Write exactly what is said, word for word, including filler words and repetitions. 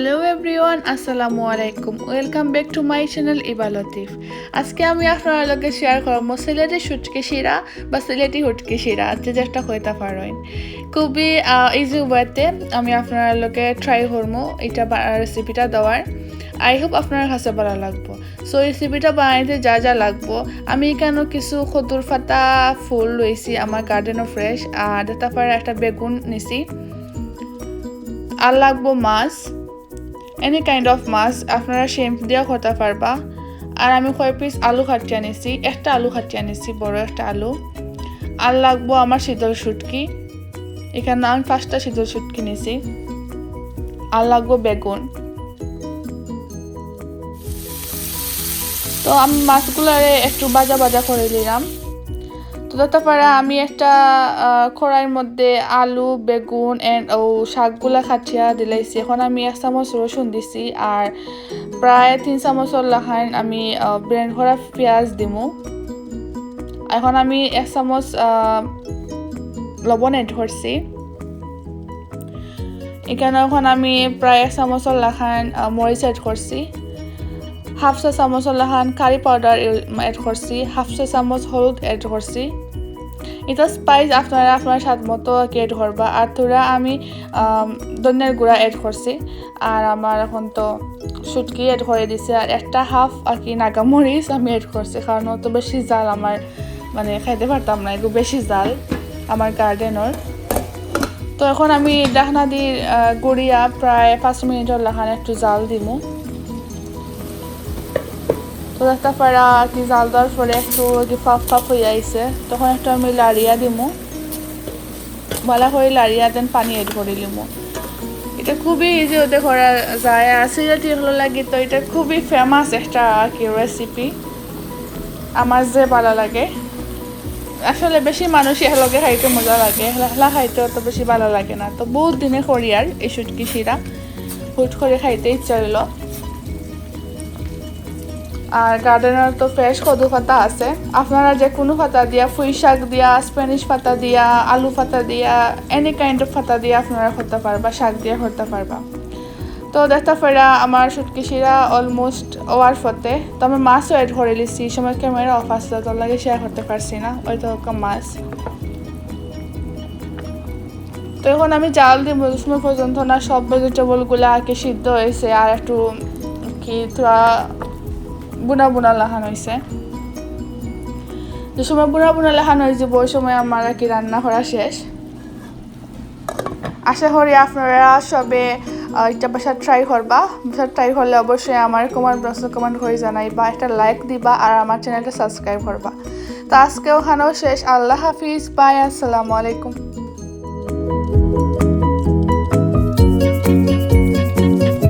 Hello everyone, আসসালামু আলাইকুম। Welcome back to my channel ইবা লতিফ। আজকে আমি আপনারার লগে শেয়ার করমু সিলেটি শুটকি শিরা বা সিলেটি হুটকি শিরা, যে যেটা কইতা পারইন। খুবই ইজি ওয়েতে আমি আপনারার লগে ট্রাই করমু এটা রেসিপিটা দেওয়ার। আই হোপ আপনারার কাছে ভালা লাগবো। সো রেসিপিটা বানাইতে যা যা লাগবো, আমি এখানো কিছু কদুর পাতা ফুল লইছি আমার গার্ডেনো ফ্রেশ, আর দেখতা পাররা একটা বেগুন নিছি, আর লাগবো মাছ, এনি কাইন্ড অফ মাছ, আপনারা শেম্প দিয়াও করতা পারবা। আর আমি কয় পিস আলু কাটিয়া নিছি, একটা আলু কাটিয়া নিছি, বড় একটা আলু। আর লাগবো আমার শীতল শুটকি, এখানো আমি পাঁচটা শীতল শুটকি নিছি। আর লাগবো বেগুন। তো আমি মাছগুলারে একটু ভাজা ভাজা করি নিলাম। তো দেখতা পাররা আমি একটা কড়াইর মধ্যে আলু, বেগুন and ও শাকগুলা কাটিয়া দিলাইছি। এখন আমি এক চামচ রসুন দিছি, আর প্রায় তিন চামচর লাখান আমি ব্লেন্ড করা পিয়াজ দিমু। এখন আমি এক চামচ লবণ অ্যাড করছি। এখানো এখন আমি প্রায় এক চামচর লাখান মরিচ অ্যাড করছি, হাফ চা চামচর লাখান কারি পাউডার অ্যাড করছি, হাফ চা চামচ হলুদ অ্যাড করছি। এটা স্পাইস আপনারা আপনার স্বাদ মতো আর কি অ্যাড করবা। আর থুড়া আমি ধনিয়ার গুঁড়া অ্যাড করছি। আর আমার এখন তো শুটকি অ্যাড করি দিছি, আর একটা হাফ আর কি নাগা মরিচ আমি অ্যাড করছি, কারণ অত বেশি ঝাল আমার মানে খাইতে পারতাম না, একটু বেশি ঝাল আমার গার্ডেনর। তো এখন আমি ঢাকনা দি গুড়িয়া প্রায় পাঁচ মিনিটর লাখান একটু জাল দিমু। তো দেখতা পাররা কি জাল দেওয়ার পরে একটু কি ফাফ ফাফ হইয়া আইছে, তখন একটু আমি লাড়িয়া দিমু, ভালা করি লাড়িয়া দেন পানি অ্যাড করি লিমু। এটা খুবই ইজি ওতে করা যায়, আর সিলেটি হকলর লাগি তো এটা খুবই ফেমাস একটা কি রেসিপি, আমার যে ভালা লাগে। আসলে বেশি মানুষ এর লগে খাইতে মজা লাগে, একলা একলা খাইতে অত বেশি ভালা লাগে না। তো বহুত দিনে করি আর এই শুটকি শিরা, হুট করে খাইতে ইচ্ছা হইলো। আর গার্ডেনর তো ফ্রেশ কদু পাতা আছে, আপনারা যে কোনো পাতা দিয়া, পুঁই শাক দিয়া, স্প্যানিশ পাতা দিয়া, আলু পাতা দিয়া, এনি কাইন্ড অফ পাতা দিয়া আপনারা করতা পারবা, শাক দিয়া করতা পারবা। তো দেখতা পাররা আমার শুটকি শিরা অলমোস্ট হওয়ার পথে। তো আমি মাছও অ্যাড করি লিছি, এই সময় ক্যামেরা অফ আছিল, তার লাগি শেয়ার করতে পারছি না। ওই তো মাছ। তো এখন আমি জাল দিমু যে সময় পর্যন্ত না সব ভেজিটেবলগুলা আর কি সিদ্ধ হইছে, আর একটু কি থুড়া বুনা বুনা লাখান হইছে। যে সময় বুনা বুনা লাখান হইছে, ওই সময় আমার আর কি রান্না করা শেষ। আশা করি আপনারা সবে এটা বাসাত ট্রাই করবা। বাসাত ট্রাই করলে অবশ্যই আমার কমেন্ট বক্সো কমেন্ট করি জানাইবা, একটা লাইক দিবা, আর আমার চ্যানেলটা সাবস্ক্রাইব করবা। তো আজকে অখানো শেষ। আল্লাহ হাফিজ, বাই, আসসালামু আলাইকুম।